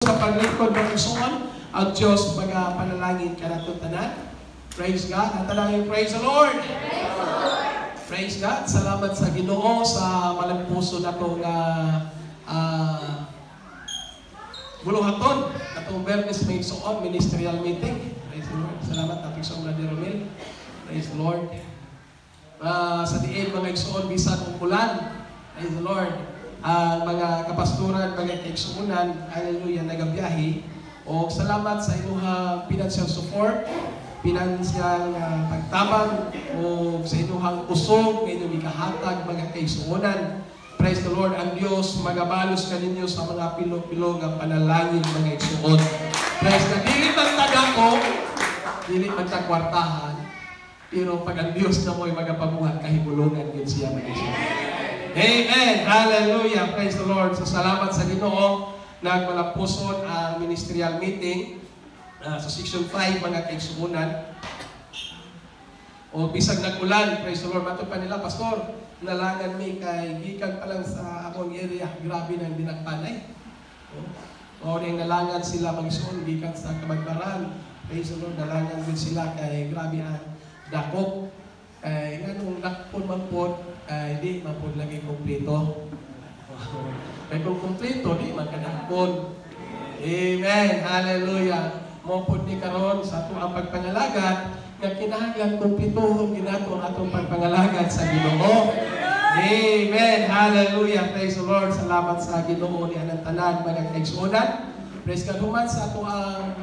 sa paglingkod, mga igsoon. Ang Diyos magapanalangin kanato tanan. Praise God. Ang tanan, praise the Lord. Praise God. Salamat sa Ginoo sa malampuso nato nga buluhaton atong Biyernes, mga igsoon, ministerial meeting. Praise the Lord. Salamat atong igsoon Brother Romel. Praise the Lord. Sa diin, mga igsoon, bisan og ulan. Praise the Lord. Ang mga kapastoran, mga kaigsuonan, hallelujah, nagabiyahe. O salamat sa inyong financial support, financial pagtabang, o sa inyong kusog, nga inyong gikahatag, mga kaigsuonan. Praise the Lord, ang Diyos magabalos kaninyo sa mga pilo-pilo nga panalangin, mga igsuon. Praise God. Dili man tagako, dili man tagkwartahan, pero pag ang Diyos na mo'y magapamuhat, kahibulungan yun siya, mga igsuon. Amen. Hallelujah. Praise the Lord. So salamat sa Ginoo, nagmalampuson ang ministerial meeting sa Section 5, mga kaigsuonan. O bisag nag-ulan, praise the Lord. Mato pa nila, "Pastor, nalangan mi kay gikan pa lang sa akong area, grabe nang dinakpanay." O, o nalangan sila magsuon gikan sa Kabagbaran. Praise the Lord, nalangan din sila kay grabe ang dakop. Kay nganong dakpon man pod, kay di man pod lagi kompleto. Kay kung kompleto, di man kadakpon. Amen. Hallelujah. Mo pod ni karon sa ato ang pagpangalagad nga kinahanglan kumpletuhon ginato ang atong pagpangalagad sa Ginoo. Amen. Hallelujah. Praise the Lord. Salamat sa Ginoo ni anang tanan, mga kaigsuonan. Praise God. Human sa ato ang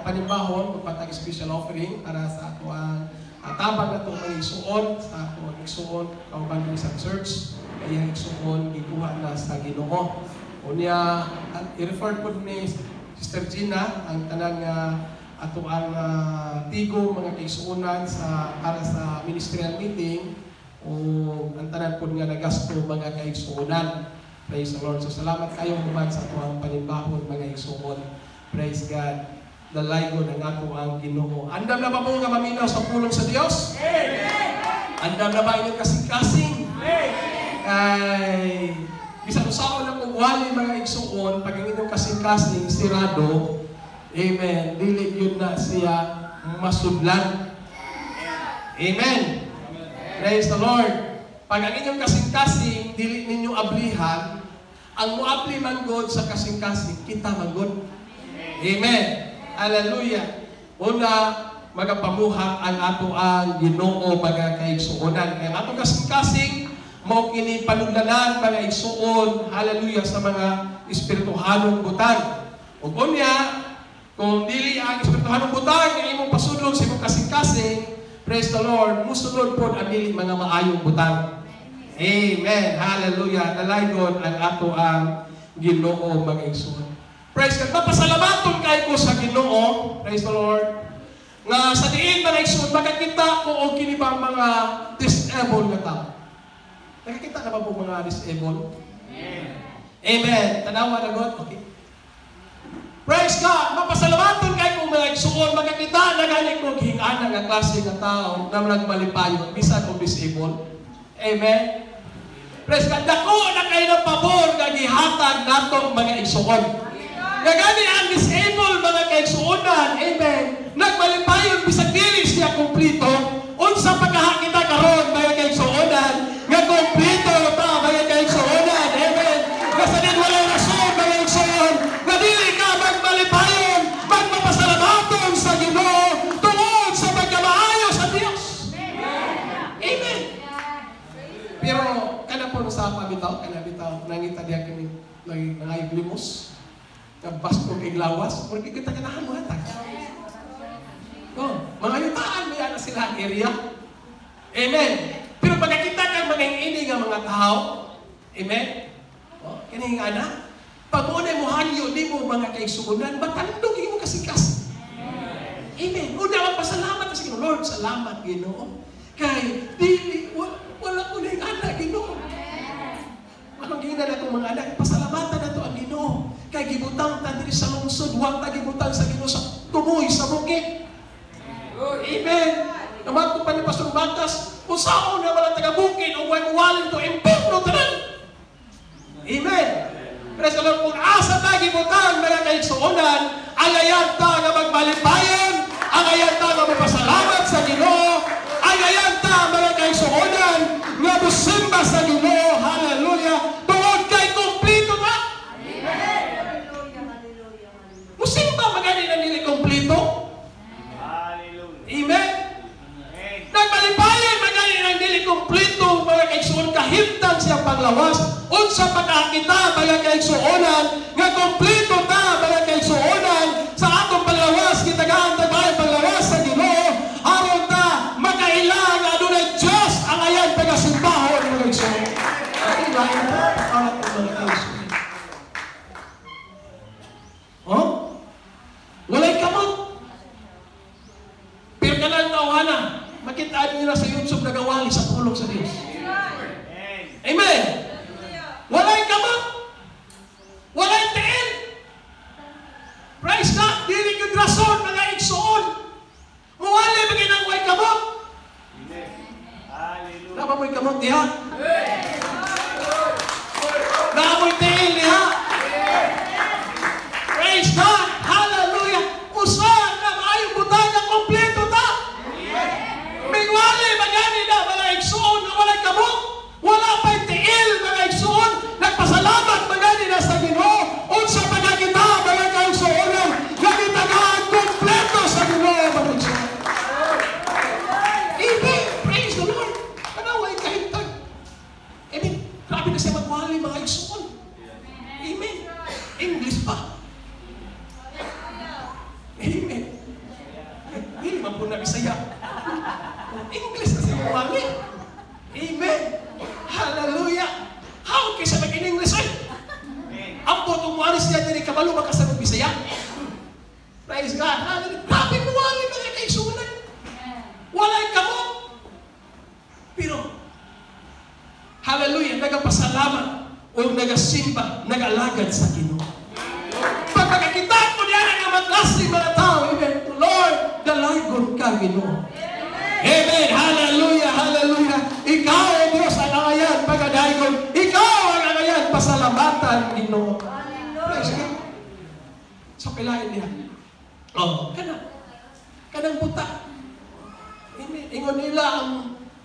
panimbahon, magpatag special offering para sa ato ang tabang nato, mga igsuon, sa ato ang igsuon kauban sa church kaya igsuon gikuha na sa Ginoo. Unya i-refer pod ni Sister Gina ang tanan nga ato ang tigo, mga kaigsuonan, sa para sa ministerial meeting o ang tanan pod nga nagasto, mga kaigsuonan. Praise the Lord. So salamat kayo human sa ato ang panimbahon, mga igsuon. Praise God. Dalaygon ang ato ang Ginoo. Andam na ba mo nga maminaw sa pulong sa Dios? Andam na ba inyong kasing-kasing? Kay bisan usaon na kung wali, mga igsuon, pag ang inyong kasing-kasing sirado, amen, dili yun na siya masudlan. Amen. Praise the Lord. Pag ang inyong kasing-kasing, dili ninyo ablihan, ang muabli man God sa kasing-kasing, kita man God. Amen. Hallelujah. Una, magapamuhat ang ato ang Ginoo, mga kaigsuonan. Kaya ang atong kasing-kasing, mao kini panuglanan, mga igsuon, hallelujah, sa mga espirituhanong butang. Ug unya, kung dili ang espirituhanong butang ang imong pasudlon sa imong kasing-kasing, praise the Lord, musulod pod ang dili mga maayong butang. Amen. Hallelujah. Dalaygon ang ato ang Ginoo, mga igsuon. Praise God. Mapasalamaton kay ko sa Ginoo. Praise the Lord. Nga sa diin, mga igsuon, makakita ko og kini bang mga disabled nga tao. Nakakita na ba po mga disabled? Amen. Tanawa na God. Okay. Praise God. Mapasalamaton kay ko, mga igsuon, makakita na gani ko hingana nga klase nga tao na nagmalipayon bisan og disabled. Amen. Praise God. Dako na kay ng pabor nga gihatag nato, mga igsuon. Nga gani ang disabled, mga kaigsuonan, amen, nagmalipayon bisag dili siya kumplito, unsa pagkaha kita karon, mga kaigsuonan, nga kumplito ta, mga kaigsuonan, amen. Nga sa din walay rason, mga igsuon, nga dili ka magmalipayon, magmapasalamaton sa Ginoo tungod sa pagkamaayo sa Dios. Amen. Pero kana po sa bitaw, kana bitaw nangita diya kini nangayog limos. Nga basto kay lawas, porque kita ganahan mo hatag. No, mga yutaan may ana sila ang area. Amen. Pero pagkakita kang mga ini nga mga tao, amen. Oh, kini nga ana, pag mo mo hangyo di mo, mga kaigsuonan, matandog imo kasikas. Amen. Una, magpasalamat sa Ginoo. Lord, salamat, Ginoo. Kay dili wala ko na anak, Ginoo. Anong giingnan akong mga anak? Pasalamatan nato ang Ginoo. Kay gibutang ta diri sa lungsod, wa ta gibutang sa Ginoo sa tumoy sa bukid. Amen. Namato pa ni Pastor Batas, kung saan na wala taga bukid o way muwalin to, impierno tanan. Amen. Praise the Lord. Kung asa ta gibutang, Angayan ta nga magmalipayon, angayan ta nga magpasalamat sa Ginoo, angayan ta, mga kaigsuonan, nga musimba sa Ginoo. Hallelujah! Tungod kay kompleto na. Musimba magani na dili kompleto. Hallelujah. Amen. Amen. Nagmalipayon magani nang dili kompleto, mga kaigsuon, kahimtang siya panglawas. Unsa pagkakita, mga kaigsuonan, nga kompleto ta, mga kaigsuonan, sa atong panglawas, gitagaan ta ba panglawas sa Ginoo aron ta makaila nga adunay Dios ang ayan pagasimbahon, mga kaigsuon. Ay, lain na ang mga kaigsuon. Oh? Walay kamot. Pero kanang tawhana, makita niyo na sa YouTube, nagawali sa pulong sa Dios. Amen. Amen. Walay kamot. Walay tiil. Praise God. Dili gyud rason, mga igsuon. Muwali ba ginang way kamot? Amen. Hallelujah. Naa mo'y kamot diha? Naa mo'y tiil diha? Praise God. Hallelujah. Usa ka maayong butang nga kompleto ta. Mingwali magani na, mga igsuon, nga walay kamot. Wala pa'y tiil, mga igsuon. Nagpasalamat magani na sa Ginoo. Unsa pagkakita, mga kaigsuonan, nga gitagaan kompleto sa Ginoo, mga igsuon. Amen. Praise the Lord. Kanaway kahintag. Amen. Grabe na siya magwali, mga igsuon. Amen. English pa. Amen. Hindi man po na Bisaya. English na siya magwali. Amen. Hallelujah. How kaysa mag-in-English ay? Amen. Ang botong wali siya din kabalo makasabot Bisaya. Praise God. Hallelujah. Grabe mo wali, mga kaigsuonan. Walay kamot. Pero, hallelujah, nagapasalamat o nagasimba, nagalagad sa Ginoo. Pag makakita ko niya nga maglasi mga tao, amen, Lord, dalaygon ka, Ginoo. Amen. Hallelujah, hallelujah. Ikaw, O Diyos, ang angayan pagadayon. Ikaw ang angayan pasalamatan, Ginoo. Praise God. Sa pilain niya. Oh, kana. Kanang buta. Amen. Ingon nila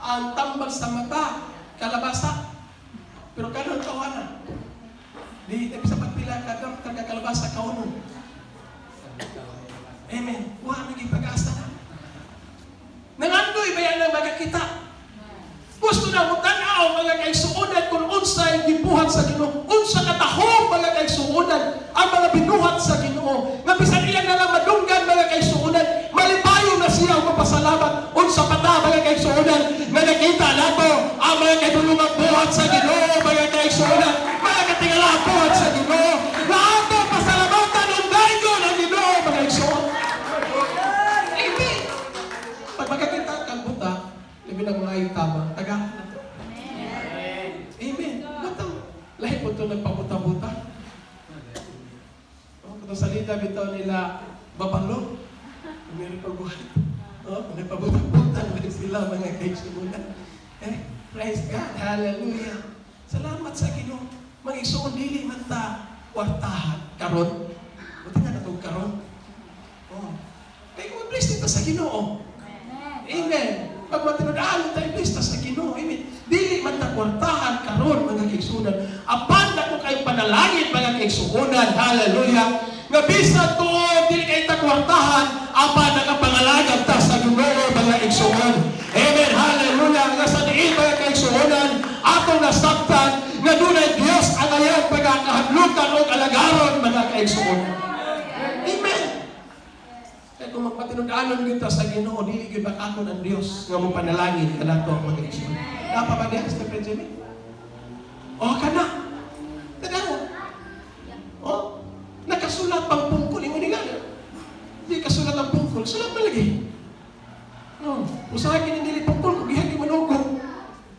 ang tambal sa mata, kalabasa. Pero kanang kawana. Di di sa pagpila ka taga kalabasa kaunon. Amen. Wa naging pag-asa na. Nangandoy ba yan ang magakita? Gusto na mo tanaw, mga kaigsuonan, kung unsay gibuhat sa Ginoo, unsa katahom, mga kaigsuonan, ang mga binuhat sa Ginoo. Nga bisan iya na lang madunggan, mga kaigsuonan, malipayon na siya ug mapasalamat. Unsa pa ta, mga kaigsuonan, nga nakita nato ang mga kaidulungang buhat sa Ginoo, mga kaigsuonan, mga katingala buhat sa Ginoo. Nga ato pasalamatan ug daygon ang Ginoo, mga igsuon. Amen. Pag magkakita kang buta, labi ng mga yung tama, tagahan na to. Amen. Amen. Butang. Lahi po ito nagpabuta-buta. Oh, kung salita bitaw nila, babalo. Meron pa buhat. Oh, nagpabuta-buta lang sila, mga kaigsuonan. Eh, praise God. Hallelujah. Salamat sa Ginoo. Mga igsuon, dili man ta kwartahan karon. Buti nga natug karon. Oh. Kay kung bless dito sa Ginoo. Amen. Pag matinud-an tayo, bless ta sa Ginoo. Amen. Dili man ta kwartahan karon, mga kaigsuonan. Apan dako kay panalangin, mga kaigsuonan. Hallelujah. Nga bisan tuod dili kay ta kwartahan, apan nakapangalagad ta sa Ginoo, mga igsuon. Amen. Hallelujah. Nga sa diin, mga kaigsuonan, atong nasabtan nga dunay Dios ang ayan pagkakahadlukan og alagaron, mga kaigsuonan. Amen. Kaya kung magpatinud-anon kita sa Ginoo, dili gyud bakakon ang Dios nga mo panalangin kanato, mga igsoon. Napa ba diha, Stephen Jimmy? Oh, kana. Tanaw. Oh, nakasulat pang pungkol ingon nila. Di kasulat ang pungkol, sulat pa lagi. No, usahay kini dili pungkol kung gihagi manugo.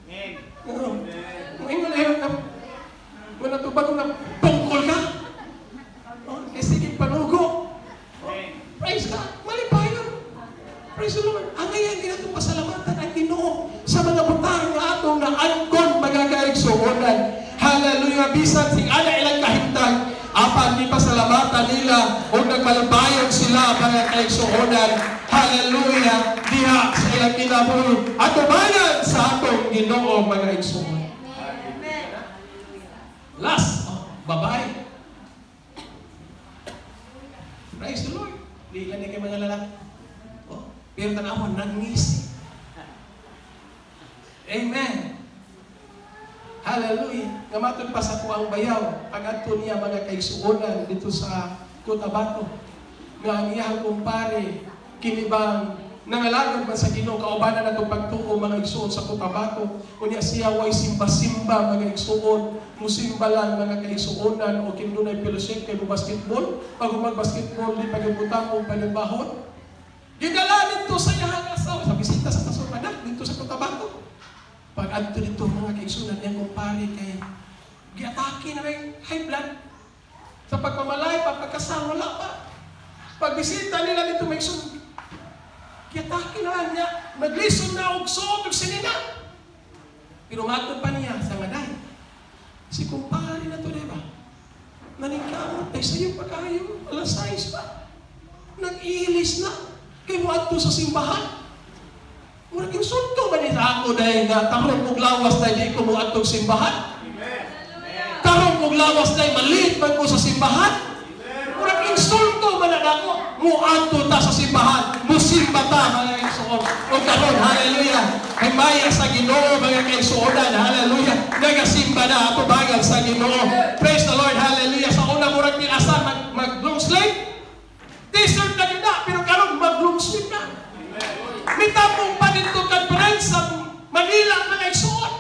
Amen. No. Kung ingon ayo ka, wala to bago na pungkol ka. Oh, kay sige panugo. Oh, praise God. Malipayon. Praise the Lord. Ang ngayon, di natin pasalamatan ang Ginoo sa mga butang nga atong naangkon, mga kaigsuonan. Hallelujah. Bisan sing ana ilang kahimtang, apan di pasalamatan nila o nagmalipayon. mga kaigsuonan. Hallelujah! Diha sa ilang kinabuhi. Atubangan sa atong Ginoo, mga igsuon. Last, oh, babae. Praise the Lord. Di lang kay mga lalaki. Oh, pero tanawan, nangisi. Amen. Hallelujah. Nga matud pa sa kuang bayaw, pag-adto niya, mga kaigsuonan, dito sa Cotabato. Nga ang iyang kumpare, kinibang nangalagad man sa Ginoo, kaubanan natong pagtuo, mga igsuon, sa Cotabato. Unya siya way simba-simba, mga igsuon, musimba lang, mga kaigsuonan, o kin dunay fellowship kay mo basketball. Pag mag basketball di pagibutang og panimbahon. Gidala dito sa iyang asawa sa bisita sa tasong anak dito sa Cotabato. Pag adto dito, mga kaigsuonan, iyang kumpare kay giatake na may high blood. Sa pagpamalay, pagpagkasal, wala pa. Pagbisita nila dito, may igsuon, giatake na niya, naglisod na og suot og sinina. Pero matod pa niya sa ngaday. Si kumpare na to, di ba? Naningkamot, ay sa'yo pa kayo, alas 6 pa. Nag-ilis na. Kay mo adto sa simbahan. Murag insulto man ni sa ako dahil nga tarong og lawas dahil di ko mo adtong simbahan. Tarong og lawas dahil malit man ko sa simbahan. Murag insulto man na ako. Muadto ta sa simbahan, musimba ta, mga kaigsuon. O karon, hallelujah. Himaya sa Ginoo, mga kaigsuonan, hallelujah. Nagasimba na atubangan sa Ginoo. Praise the Lord, hallelujah. Sa una murag nilasan mag long sleeve. T-shirt na gid na, pero karon mag long sleeve na. Mitapong pa dito conference sa Manila, mga igsuon.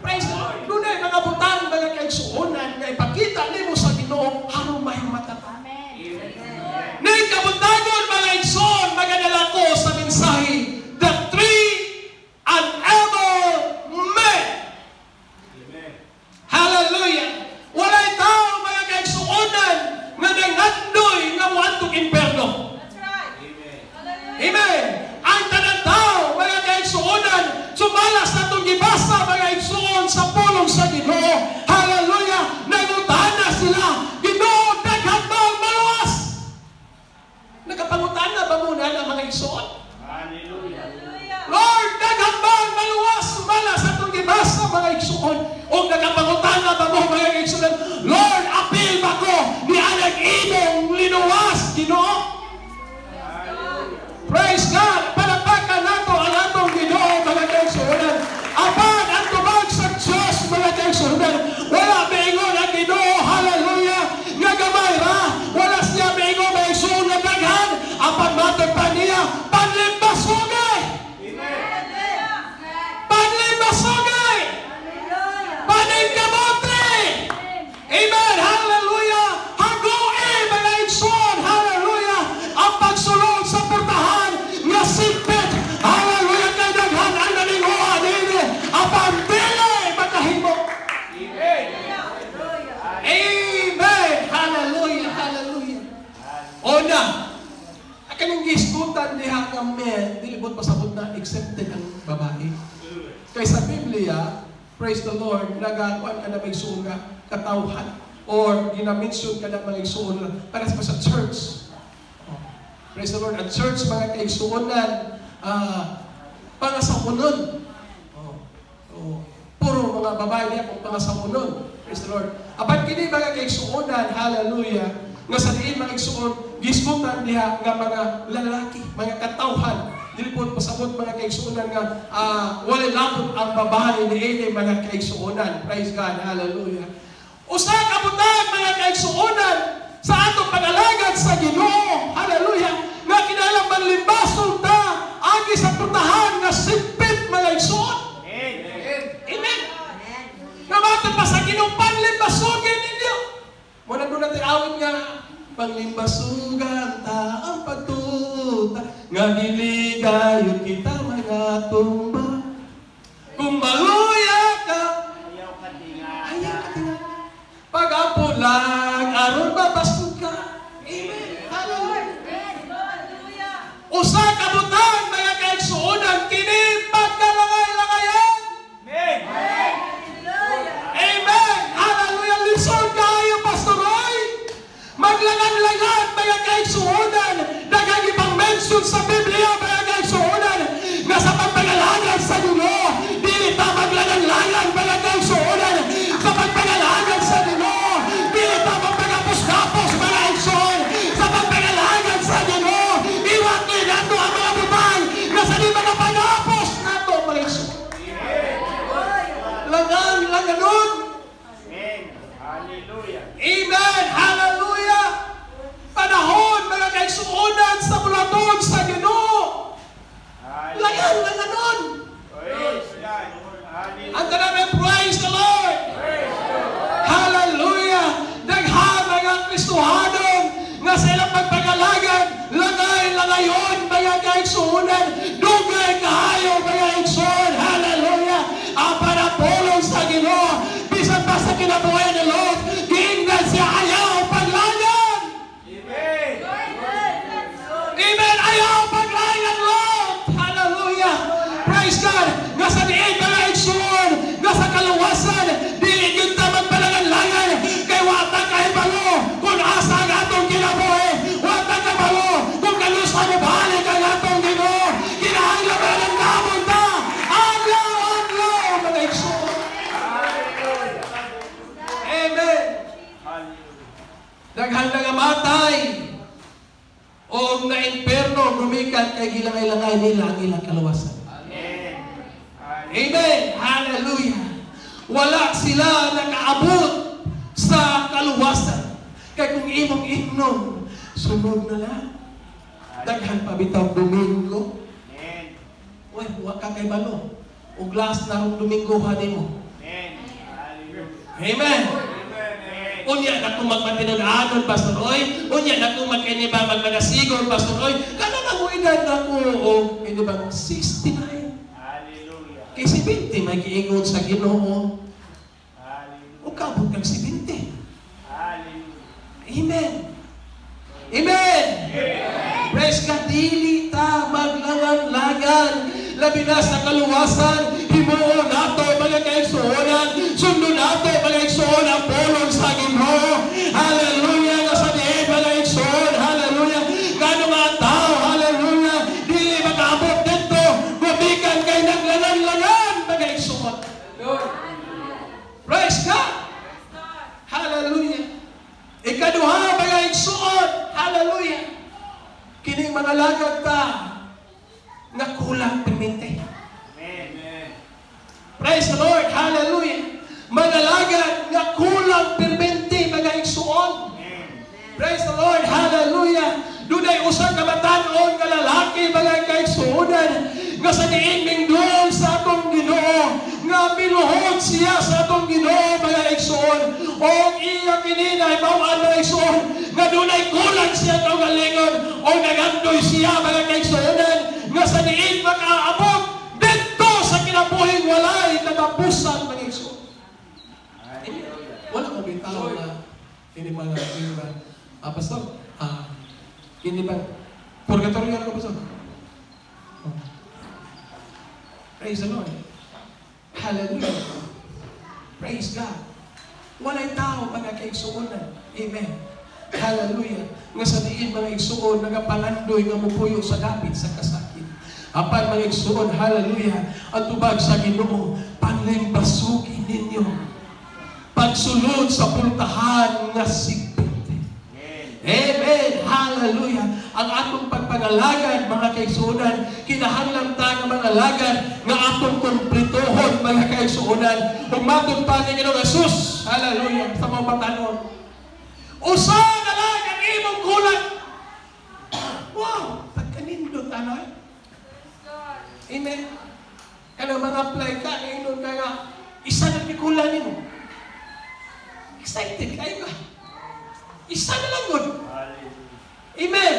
Praise the Lord. Dunay mga butang, mga kaigsuonan, nga ipakita nimo sa Ginoo aron mahimata ka. Ning kabuntagon, mga igsoon, magadala ko sa mensahe, the three unable men. Hallelujah! Walay tao, mga kaigsuonan, nga nangandoy nga moadtong imperno. Amen! Ang tanan tao, mga kaigsuonan, sumala sa atong gibasa, mga igsuon, sa pulong sa Ginoo. Hallelujah! Nangutana sila, "Ginoo, daghan ba ang maluwas?" Nakapangutana ba muna ang mga igsuon? Hallelujah. "Lord, daghan ba ang maluwas?" Sumala sa atong gibasa, mga igsuon. O nakapangutana ba mo, mga igsuon? "Lord, apil ba ko ni anang imong linuwas, Ginoo?" Praise God! Palakpakan nato ang atong Ginoo, mga kaigsuonan. Apan ang tubag sa Diyos, mga kaigsuonan, wala miingon ang Ginoo, hallelujah, nga gamay ra. Wala siya miingon, mga igsuon, nga daghan. Apan matod pa niya, panlimbasugay! Panlimbasugay! Paningkamote! Amen! Hallelujah! Hagoe, mga igsoon! Hallelujah! Ang pagsulod sa portahan nga simpet! Hallelujah! Kay daghan ang naninguha dini. Apan dili makahimo. Amen! Hallelujah! Hallelujah! Una, kaning gisgutan diha nga men, dili buot pasabot na accepted ang babae. Kay sa Biblia, praise the Lord, nagakuan ka na may igsuon nga katawhan or ginamention ka na mga igsuon para sa church. Oh, praise the Lord. Ang church, mga kaigsuonan, pangasawonon. Oh. Oh. Puro mga babae niya kung pangasawonon. Praise the Lord. Apan kini, mga kaigsuonan, hallelujah, nga sa diin, mga igsuon, gisgutan diha nga mga lalaki, mga katawhan. Dili po pasabot, mga kaigsuonan, nga walay labot ang babae niini, mga kaigsuonan. Praise God, hallelujah. Usa ka butang, mga kaigsuonan, sa atong pag-alagad sa Ginoo, hallelujah, nga kinahanglan manlimbasog ta agi sa portahan nga simpit, mga igsuon. Amen. Nga matod pa sa Ginoo, panlimbasugin ninyo. Muna doon natin awit nga panglimbasugan ta ang pagtuta nga dili gayud kita mga tumba. Kung maluya ka, Ayaw ka tingala. Ayaw ka tingala. Pag-ampo lang, aron mabasog ka. Amen. Hallelujah. Usa ka butang, mga kaigsuonan, kini pagkalangay-langayan. Amen. Amen. Hallelujah. Lisod kayo, Pastor Roy. Maglangay Paglangan-langan, mga kaigsuonan, daghang ibang mention sa Biblia, mga kaigsuonan, nga sa pagpangalagad sa Ginoo, dili ta maglangan-langan, mga kaigsuonan, sa pagpangalagad sa Ginoo, dili ta magpagapos-gapos, mga igsoon, sa pagpangalagad sa Ginoo, iwati nato ang mga butang nga sa di mga pangapos nato, mga igsoon. Langan, langanon. Amen. Hallelujah. Amen! Hallelujah! Panahon, mga kaigsuonan, sa buluhaton sa Ginoo. Langan, langanon. Praise God. Hallelujah. Ang tanan, praise the Lord! Hallelujah! Daghan mga Kristohanon nga sa ilang pagpangalagad, langay langayon, mga kaigsuonan, dugay kaayo, mga igsoon. Hallelujah! Apan ang pulong sa Ginoo, bisan pa sa kinabuhi ni Lot, giingnan siya, "Ayaw paglangan!" Amen. Amen! Ayaw paglangan, Lot! Hallelujah! Praise God! Nga sa diin, mga igsoon, nga sa kaluwasan, dili gyud ta magpalangan-langan kay wa ta kahibalo kung asa ang atong kinabuhi. Wa ta kabalo kung kanus-a mobalik ang atong Ginoo. Kinahanglan malandamon ta. Adlaw, adlaw, mga igsoon. Hallelujah. Amen! Hallelujah. Daghan na nga matay o na imperno gumikan kay gilangay-langay nila ang ilang kaluwasan. Amen. Amen. Hallelujah. Wala sila nakaabot sa kaluwasan. Kay kung imong ingnon, sunod na lang. Daghan pa bitaw Domingo. Amen. Uy, wa ka kahibalo. Og last na rong Domingo nimo. Amen. Hallelujah. Amen. Amen. Unya na kung magmatinud-anon, Pastor Oy. Unya na kung magkini ba magmanasigor, Pastor Oy. Kana na mo edad na ko o kini ba 69. Hallelujah. Kay 70 may giingon sa Ginoo. Hallelujah. O kaabot kang 70. Hallelujah. Amen. Amen. Praise God, dili ta maglangan-langan. Labi na sa kaluwasan, himuon nato, mga kaigsuonan, sundon nato, mga igsoon, ang pulong sa Ginoo. Hallelujah, nga sa diin, mga igsoon, hallelujah. Ngano nga ang tao, hallelujah, dili makaabot dito, gumikan kay naglangan-langan, mga igsoon. Praise God. Hallelujah. Ikaduha, mga igsoon, hallelujah. Kining mga lagad ta, nga kulang permente. Amen. Praise the Lord, hallelujah. Mga lagad nga kulang permente, mga igsoon. Amen. Praise the Lord, hallelujah. Dunay usa ka batan-on nga lalaki, mga kaigsuonan, nga sa diin mingduol sa atong Ginoo, nga miluhod siya sa atong Ginoo, mga igsoon. O iya kini nahibaw-an, mga igsoon, nga dunay kulang siya kaugalingon o nagandoy siya, mga kaigsuonan, nga sa diin makaabot didto sa kinabuhing walay katapusan, mga igsoon. Hallelujah. Wala ko bitaw na hindi mga hindi ba pastor, hindi ba purgatorio na ko, pastor? Oh. Praise the Lord. Hallelujah. Praise God. Walay tao, mga kaigsuonan. Amen. Hallelujah. Nga sa diin, mga igsuon, nagapangandoy nga mupuyo sa dapit sa kasakit. Apan, mga igsuon, hallelujah, ang tubag sa Ginoo, "Panlimbasugi ninyo pagsulod sa pultahan nga sigpit." Amen. Amen. Hallelujah. Ang atong pagpangalagad, mga kaigsuonan, kinahanglan ta nga mga alagad nga atong kumpletohon, mga kaigsuonan. Ug matod pa ni Ginoong Jesus, hallelujah, sa mga batanon, "Usa na lang ang imong kulang." Wow, pagkanindot ano eh. Amen. Kanang mga apply ka, ingnon ka nga, isa na kulang nimo. Excited kayo ka. Isa na lang gud. Hallelujah. Amen.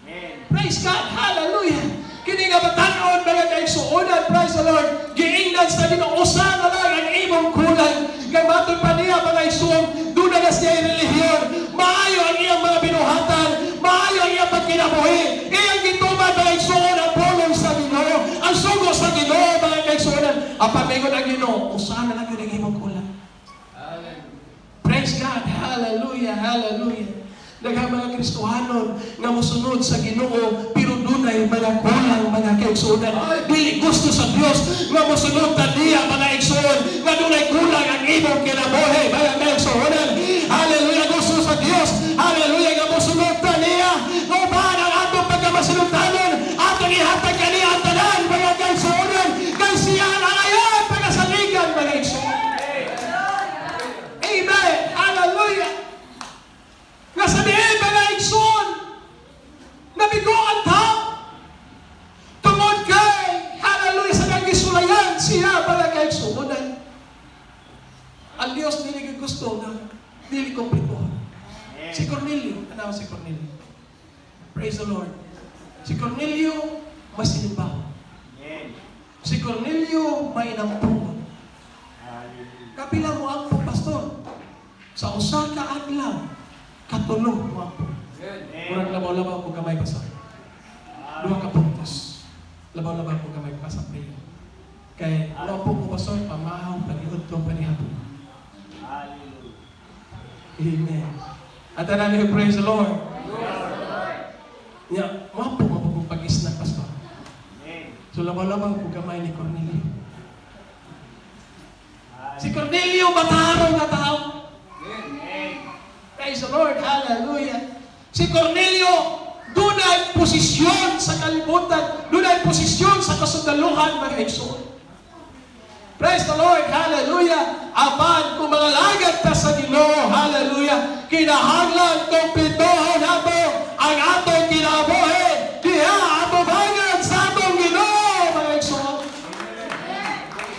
Amen. Praise God. Hallelujah. Kini nga batan-on, mga kaigsuonan, praise the Lord. Giingnan sa Ginoo, "Usa na lang ang imong kulang." Kay matod pa niya, mga igsoon, duna na siya relihiyon. Maayo ang iyang mga binuhatan, maayo ang iyang pagkinabuhi. Iyang gituman, mga igsoon, ang pulong sa Ginoo, ang sugo sa Ginoo, mga kaigsuonan. Apan mingon ang Ginoo, "Usa na lang yun ang imong kulang." Praise God. Hallelujah. Hallelujah. Daghang mga Kristohanon nga mosunod sa Ginoo pero dunay mga kulang, mga kaigsuonan. Dili gusto sa Dios nga mosunod ta niya, mga igsuon, nga dunay kulang ang imong kinabuhi, mga kaigsuonan. Hallelujah, gusto sa Dios. Hallelujah, nga mosunod ta niya. Uban ang atong pagkamasinutanon, atong ihatag kaniya ang tanan, mga kaigsuonan, kay siya ang angayan pagkasaligan, mga igsuon. Amen. Hallelujah. Nga sa diin, mga igsoon, nabigo ang tao. Tungod kay, hallelujah, sa nagisulayan siya, mga kaigsuonan. Ang Diyos dili gusto na dili kompleto. Si Cornelio, ano si Cornelio? Praise the Lord. Si Cornelio, masinimbaw. Amen. Si Cornelio, may nampuon. Hallelujah. Kapila mo ampo, pastor? Sa usa ka adlaw, katulo mo ampo. Murag labaw-labaw ko gamay pa sa duha ka puntos. Labaw-labaw ko gamay pa sa prayer. Kay mo ko, pastor, pamahaw, paniudto, panihapon. Hallelujah. Amen. At tanan, praise the Lord. Ya, mo ampo kong pag-isnak, pastor. Amen. So labaw-labaw ko gamay ni Cornelio. Si Cornelio, matarong na tao. Amen. Praise the Lord. Hallelujah. Si Cornelio, dunay posisyon sa kalibutan, dunay posisyon sa kasundaluhan, mga igsoon. Praise the Lord. Hallelujah. Apan kung mga lagad ta sa Ginoo, hallelujah, kinahanglan kumpletohon nato ang atong kinabuhi diha atubangan sa atong Ginoo, mga igsoon.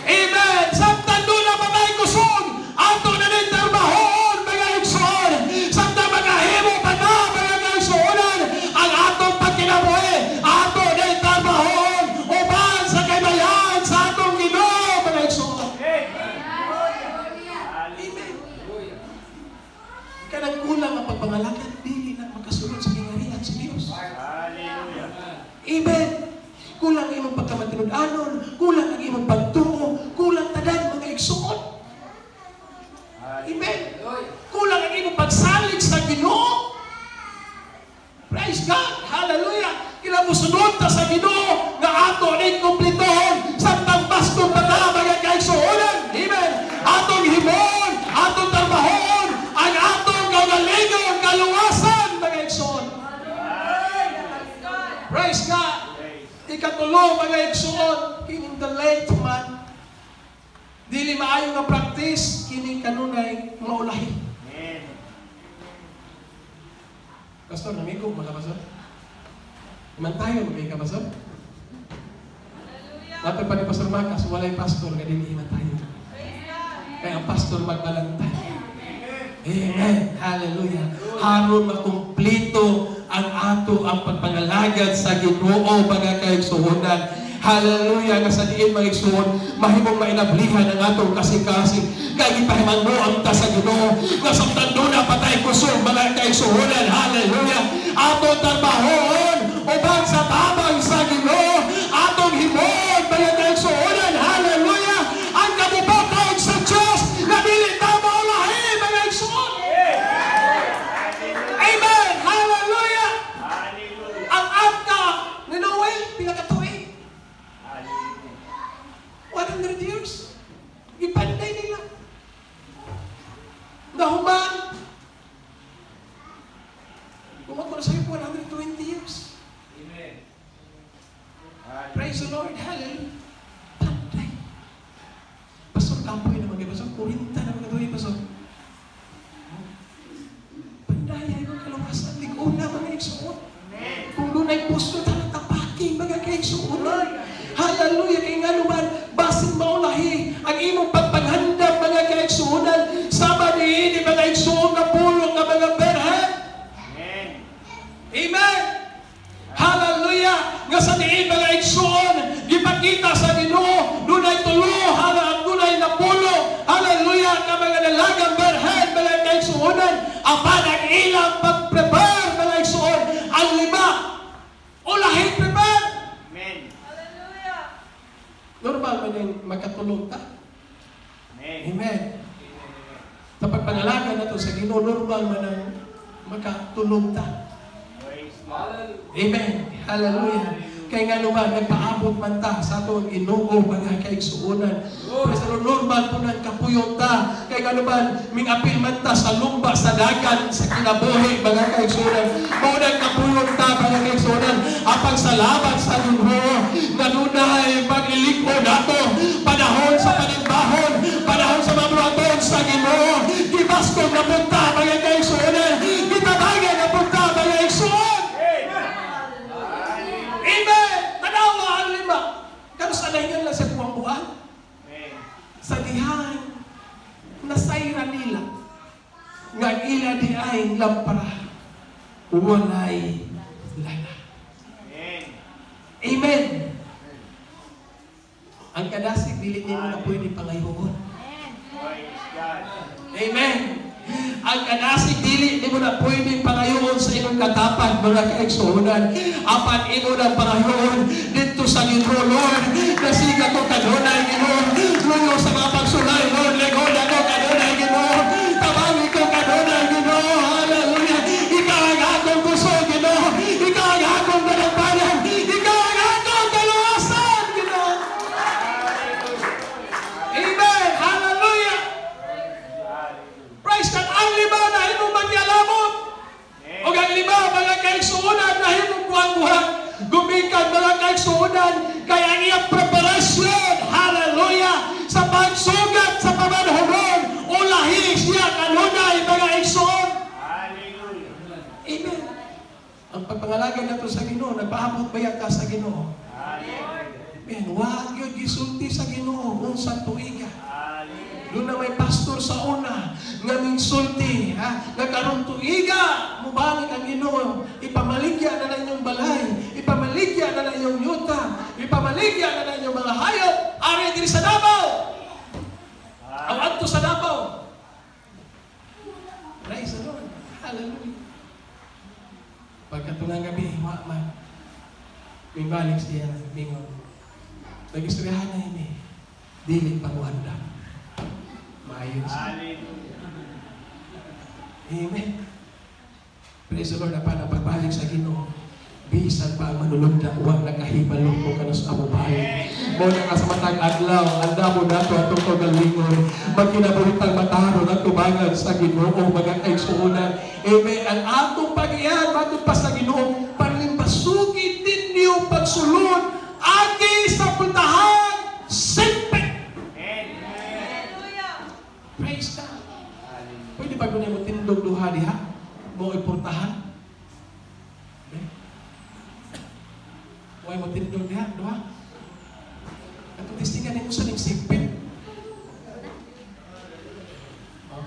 Amen. Samtang duna pa tay kusog, ato na ning trabahoon, mga igsoon. Samtang makahimo pa ta, mga kaigsuonan, ang atong pagkinabuhi, ato ning trabahoon uban sa kahimayan sa atong Ginoo, mga igsoon. Amen. Kanang kulang ang pagpangalagad, dili na makasunod sa gingharian sa Dios. Hallelujah. Amen. Kulang ang imong pagkamatinud-anon, kulang ang imong pagtuo, kulang tanan, mga igsoon. Amen. Kulang ang imong pagsalig sa Ginoo. Praise God. Hallelujah. Kila mosunod ta sa Ginoo nga ato ning kumpletohon samtang baston pa ta, mga kaigsuonan. Amen. Atong himon, atong trabahoon, ang atong kaugalingon, kaluwasan, mga igsoon. Praise God. Ikatulo, mga igsoon, kining the late man. Dili maayo nga practice, kining kanunay maulahi. Amen. Pastor, namigo mga pastor? Imantayon, magay ka, pastor? Dapat pa ni Pastor Macas, walay pastor nga dili imantayon. Kaya ang pastor magbalantay. Amen. Hallelujah. Haron makumplito ang ato ang pagpangalagad sa Ginoo, mga kaigsuonan. Hallelujah, nga sa diin, mga igsuon, mahimong mainablihan ang atong kasing-kasing kay gipahimanguam ta sa Ginoo nga samtang duna pa tay kusog, mga kaigsuonan. Hallelujah. Atong trabahoon uban sa tabang sa Ginoo, atong himon, mga kaigsuonan. Hallelujah. Ang kabubuton sa Dios na dili ta maulahi, mga igsuon. Amen. Hallelujah. Hallelujah. Ang arka ni Noe, pila ka tuig? Hallelujah. 100 years. Gipanday nila. Nahuman. Kung ako na sa'yo, 120 years. Amen. Praise the Lord. Hallelujah. Panday. Pastor, kapoy naman kayo. Pastor, 40 na mga tuig, pastor. Panday ay mga kaluwasan. Lig-on na, mga igsuon. Kung dunay pusto, talang tapaki, mga kaigsuonan. Hallelujah. Kay nga naman, basin maulahi ang imong pagpanghandam, mga kaigsuonan. Sama ni mga igsuon nga pulong nga mga berhen. Amen. Amen. Hallelujah. Nga sa diin, mga igsuon, gipakita sa Ginoo, dunay tulo, hala dunay napulo. Hallelujah. makatulog ta. Praise God. Amen. Hallelujah. Kay nga naman, nagpaabot man ta sa atong Ginoo mga kaigsuonan. Praise the Lord, normal po nang kapuyon ta. Kay nga naman, mingapil man ta sa lumba, sa dagan, sa kinabuhi, mga kaigsuonan. Mao nang kapuyon ta, mga kaigsuonan. Apang salamat sa Ginoo, nga dunay pagliliko nato, panahon sa panimbahon, panahon sa mga buhaton sa Ginoo. Gibaskog na punta, mga kaigsuonan. Gitabangan na punta, mga igsuon. Amen! Tanawa ang lima. Kano sa nahingan lang sa buwang buwan? Amen. Sa dihan, nasayra nila. Nga ila di ay lampara. Walay lana. Amen. Amen! Ang kadasig, dili nimo na pwede pangayoon. Praise God. Amen! Ang kadasig, dili nimo na pwede pangayoon sa imong katapad, mga kaigsuonan. Apan imo na pangayoon dito sa Ginoo, Lord. Nasiga ko kanunay, Ginoo. Luyo sa mga pagsulay, Lord. Legon ako kanunay, Ginoo. Tabangi ko kanunay, Ginoo. Hallelujah. Ikaw ang akong kusog, Ginoo. Ikaw ang akong ganampanan. Ikaw ang akong kaluwasan, Ginoo. Amen. Hallelujah. Praise God. Ang lima na himong magyalamot. O ang lima, mga kaigsuonan na himong buwang-buwang. Gumikan mga kaigsuonan kay ang iyang preparasyon, hallelujah, sa pagsugat sa pamanhuron, ulahi siya kanunay mga igsuon. Hallelujah. Amen. Ang pagpangalaga nato sa Ginoo, nagpaabot ba ka sa Ginoo? Hallelujah. Amen. Wag yun gisulti sa Ginoo unsang tuiga. Hallelujah. Doon na may pastor sa una nga minsulti, ha? Nga karon tuiga, mubalik ang Ginoo, ipamaligya na lang inyong balay, ipamaligya na lang inyong yuta, ipamaligya na lang inyong mga hayop, ari diri sa Davao. Ang adto sa Davao. Praise the Lord. Hallelujah. Pagkatungang gabi, wa man. Mingbalik siya, mingon. Nag-istoryahan na ini. Dili pa mo andam. Maayon siya. Hallelujah. Amen. Praise the Lord, apan ang pagbalik sa Ginoo, bisan pa ang manulunda, wa nakahibalo kung kanus amo balik. Mo na nga sa matag adlaw, anda mo nato atong kaugalingon, magkinabuhitang mataron at tubangan sa Ginoo, mga kaigsuonan. Amen. Ang atong pag-iyan, matod pa sa Ginoo, panlimbasugin ninyo pagsulod, agi sa puntahan, simpit. Amen. Praise God. Hallelujah. Pwede ba kung mo tindog duha diha? Mo iportahan? Okay. Huwag mo tindog diha, duha. Atong testingan nimo sa ning sigpit. Oh.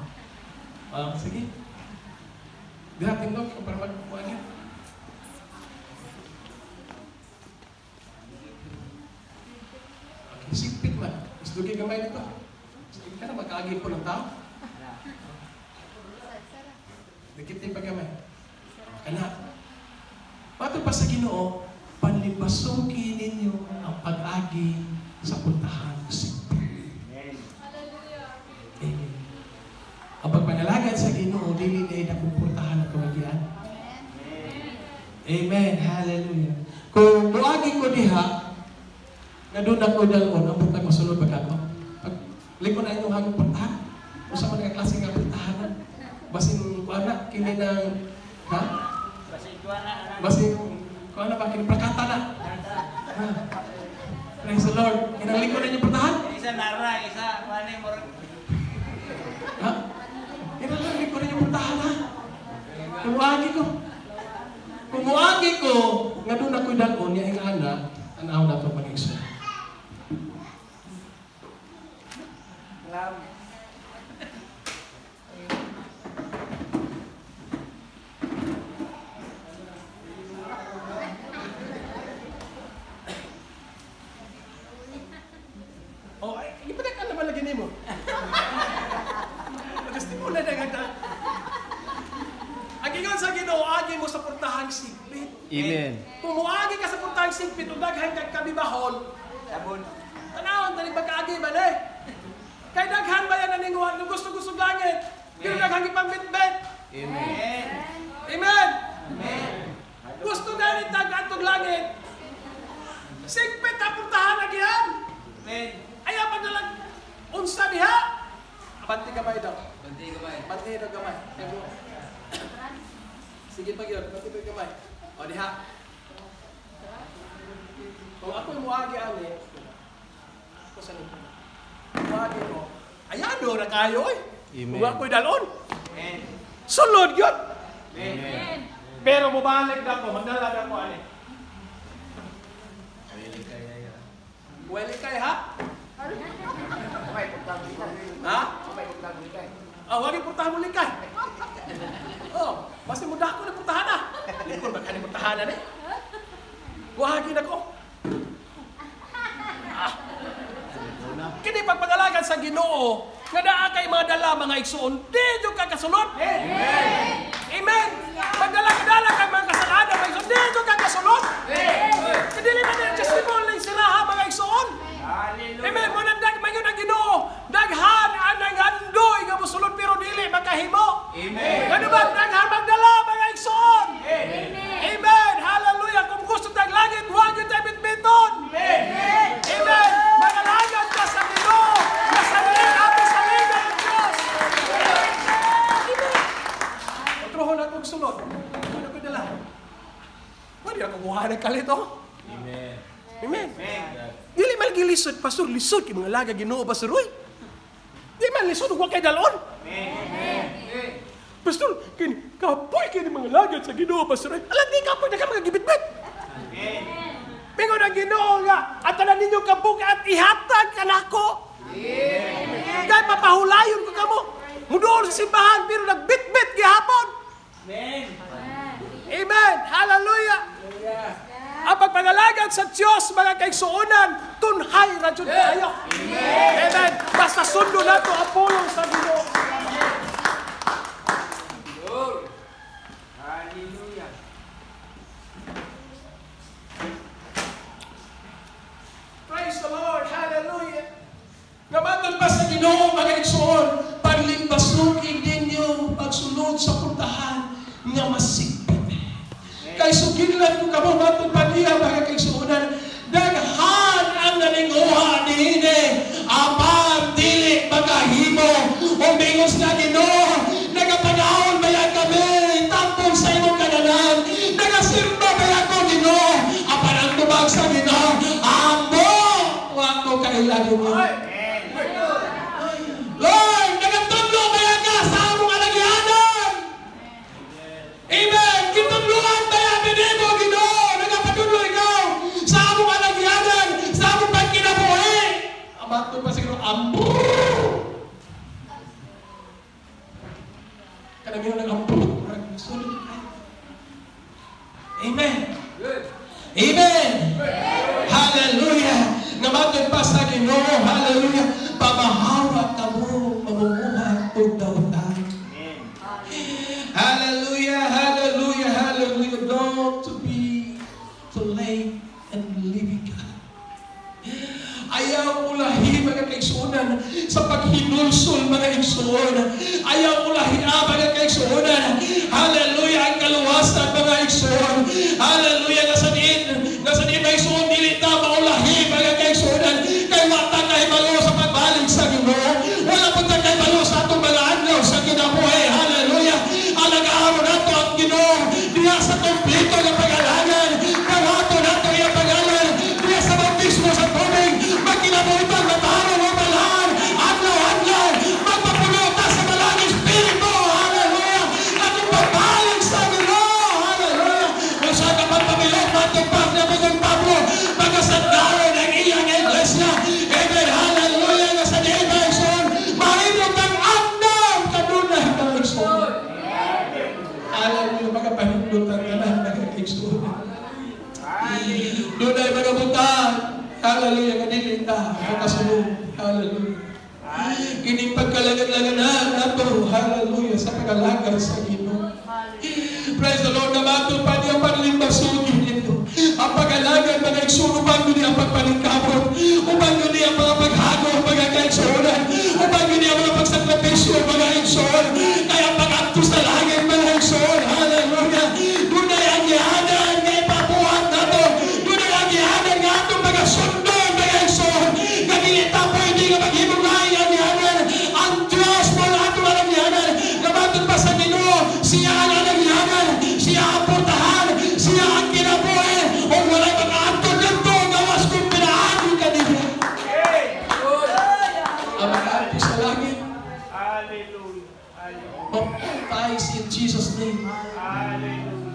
Ah, sige. Diha tindog para magkuha niya. Okay, sigpit man. Isdugi gamay nito. Sige ka na magkaagi po ng tao. Dikit pa gamay. Kana. Matod pa sa Ginoo, panlibasuki ninyo ang pag-agi sa puntahan sigpit. Amen. Amen. Ang pagpangalagad sa Ginoo dili na nakumportahan ang kawagian. Amen. Hallelujah. Kung muagi ko diha, nga doon ako dalon, ang buntag masulod pag ako. Pag liko na inyong hanggang puntahan, usa man nga klase nga puntahan. Basin kuan na kini nang ha? Basin kuan na. Basin kuan na ba kini prakata na. Ha? Praise the Lord. Kinang liko na inyong puntahan. Isa nara, isa kuan ni murag. Ha? Kinang liko na inyong puntahan ha. Kumuagi ko. Kumuagi ko nga doon ako'y dalon niya ing ana, anaw na to pag-igsoon. Lam. Oh, ay, ipadak ka naman lagi nimo. Pagkastimula na ganda. Ang ingon sa Ginoo, agi mo sa portahang sigpit. Amen. Kung muagi ka sa portahang sigpit, ug daghan kag kabibahol, Sabon. tanawon tani pagkaagi ba le? Kay daghan ba yan naninguan nung gusto-gusto langit? Pero daghan gipangbitbit. Amen. Amen. Amen. Gusto gani tag atong langit. Sigpit ang puntahan agihan. Amen. Ayaw pagdalag unsa diha. Banti gamay daw. Banti gamay. Banti daw gamay. Sige pa gyud, banti pa gamay. O diha. Kung ako'y muagi ani, ako sa likod. Muagi ko. Ayado na kayo oy. Amen. Kung ako'y dalon. Amen. Sulod gyud. Amen. Pero mubalik na ko, magdala na ko ani. Weli kay ha? Ha? Ah, wag purtahan mo likay. Oh, basta mo dako na purtahan na. Likod ba kani purtahan na ni? Wagi na ko. Ah. Kini pagpangalagan sa Ginoo, nga naa kay mga dala mga igsuon, di jud ka kasulod. Amen. Amen. Magdala-dala kay mga kasalanan mga igsuon, di jud ka kasulod. Amen. Dili man adjustable ning siraha mga igsuon. Hallelujah. Amen. Mo nang mayon ang Ginoo, daghan ang nangandoy nga mosulod pero dili makahimo. Amen. Ano ba daghan magdala mga igsuon? Amen. Amen. Hallelujah. Kung gusto tag langit, wag gyud tay bitbiton. Amen. Amen. Mangalagad ka sa Ginoo. Nasaligan ato sa liga ng Diyos. Amen. Otrohon akong sulod. Ano ko dala? Pwede ako kuha ng kalit, oh. Amen. Amen. Amen. Dili man gilisod, pastor, lisod kay mga laga Ginoo, pastor, uy. Di man lisod ug wa kay dalon. Amen. Pastor, kini kapoy kini mga laga sa Ginoo, pastor. Uy. Ala di kapoy na ka mga gibitbit. Amen. Mingon ang Ginoo nga at tanan ninyo kabug at ihatag kanako. Kay papahulayon ko kamo. Muduol sa simbahan pero nagbitbit gihapon. Amen. Amen. Hallelujah. Ang pagpangalagad sa Diyos, mga kaigsuonan, tunhay ra jud kaayo. Amen. Basta sundo nato ang pulong sa Ginoo. Hallelujah. Praise the Lord. Hallelujah. Ngamatod pa sa Ginoo, mga igsoon, paglimbasukin ninyo pagsulod sa puntahan nga masigpit. Kay sugidlan ko kamo matod pa niya, mga kaigsuonan, daghan ang naninguha niini, apan dili makahimo. Umingos na Ginoo, nagapanahon bayan kami, tampong sa imong kananan, nagasimba bayan ko Ginoo, apan ang tubag sa Ginoo, amo, wa ko kailangan ninyo. Amen. Lord, nagatudlo bayan ka sa among alagyanan. Amen. Gitudloan bayan nimo Ginoo, nagapadudlo ikaw sa among alagyanan, sa among pagkinabuhi. Amatod pa siguro ambo. Kanamihan ng ambo. Sulit kayo. Amen. Amen. Hallelujah. Namatod pa sa Ginoo. Hallelujah. Pamahawa kamo mamumuhay og dautan. Amen. Hallelujah, hallelujah, hallelujah. Don't to be too late and living God. Ayaw ulahi mga kaigsuonan sa paghinulsol mga igsuon. Ayaw ulahi mga kaigsuonan. Hallelujah, ang kaluwasan mga igsuon. Hallelujah, nga sa diin mga igsuon dili ta maulahi mga kaigsuonan. Kay wa ta kahibalo sa pagbalik sa Ginoo. Wala po ta kahibalo sa atong mga adlaw sa kinabuhi. Hallelujah. Alagaan nato ang Ginoo diha sa kompleto nga pag-alangan. Kawato nato iyang pangalan diha sa bautismo sa tubig. Magkinabuhi pa matarong o balaan. Adlaw-adlaw magpapuno ta sa Balaang Espiritu. Hallelujah. Atong pagbalik sa Ginoo. Hallelujah. Kung sa kapagpamilok matupag na Apostol Pablo pagkasagdaron ang iyang iglesia. Amen. Hallelujah. Nga sa diin mga igsoon, mahimo kang andam kanunay mga igsoon. Hallelujah. Mga pahindutan ka na mga igsoon. Dunay mga butang. Hallelujah. Nga dili ta makasulod. Hallelujah. Kining pagkalagan-laganan nato. Hallelujah. Sa pag-alagad sa Ginoo. Praise the Lord. Namato pa niya panlimbasugin nito. Ang pag-alagad mga igsoon, uban yun ang pagpaningkamot, uban yun ang mga paghago, mga kaigsuonan, uban yun ang mga pagsakripisyo, mga igsoon. Kaya pag-adto sa langit, mga igsoon. Hallelujah.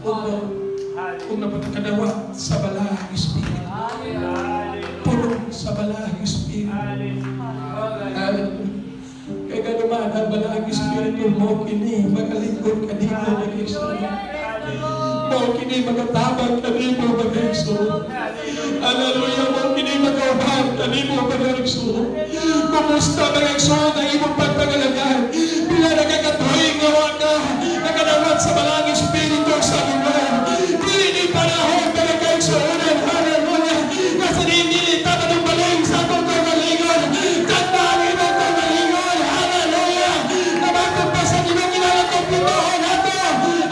Ug napagkadawat sa Balaang Espiritu. Puno sa Balaang Espiritu. Hallelujah. Kay ganuman ang Balaang Espiritu, mao kini magalingkod kanimo, mga igsoon. Mao kini magatabang kanimo, mga igsoon. Hallelujah, mao kini magauban kanimo, mga igsoon. Kumusta, mga igsoon, ang imong pagpangalagad? Pila na ka katuig nga wa ka nakadawat sa Balaang Espiritu sa Ginoo? Dili ni panahon, mga kaigsuonan, hallelujah. Kasi dili ta manumbalik sa atong kaugalingon. Tanda ang imong kaugalingon, hallelujah. Namatod pa sa Ginoo, kinahanglan kumpletuhon nato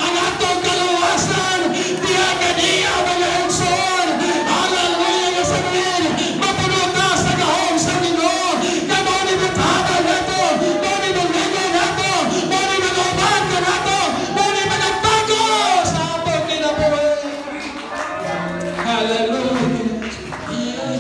ang atong kaluwasan. Diha kaniya, mga igsoon. Hallelujah, nga sa ngayon, mapuno ka sa gahom sa Ginoo. Kay mao ni butagan nato, mao ni buligon nato, mao ni mag-uban ka nato, mao ni magagbago sa atong kinabuhi. Hallelujah.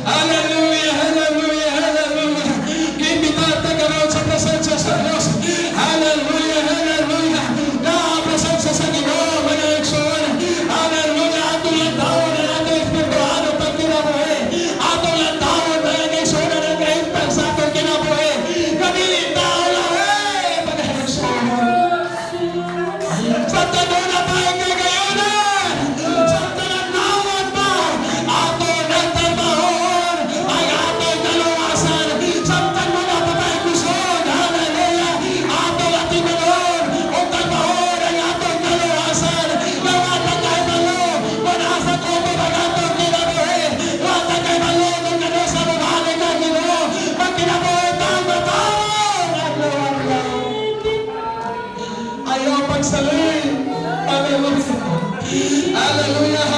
Hallelujah, hallelujah, hallelujah. Giimbitahan ta karon sa presensya sa Diyos. Hallelujah, hallelujah. Na presensya sa Ginoo, mga igsoon. Hallelujah. Atong lantawon ang atong espirituano pagkinabuhi. Atong lantawon, mga igsoon, ang kahimtang sa atong kinabuhi. Kadili tao lahi, mga igsoon. Sa tanan pa kagayonan, sa tanan pa, ato nang trabahon ang atong kaluwasan. Samtang wala pa tayo kusog, hallelujah, ato atimanon o trabahon ang atong kaluwasan. Nga ta kahibalo kung asa kutob ang atong kinabuhi. Wa ta kahibalo kung kanus-a mobalik ang Ginoo. Magkinabuhi tang matarong, adlaw-adlaw. Ayaw pagsali. Hallelujah. Hallelujah.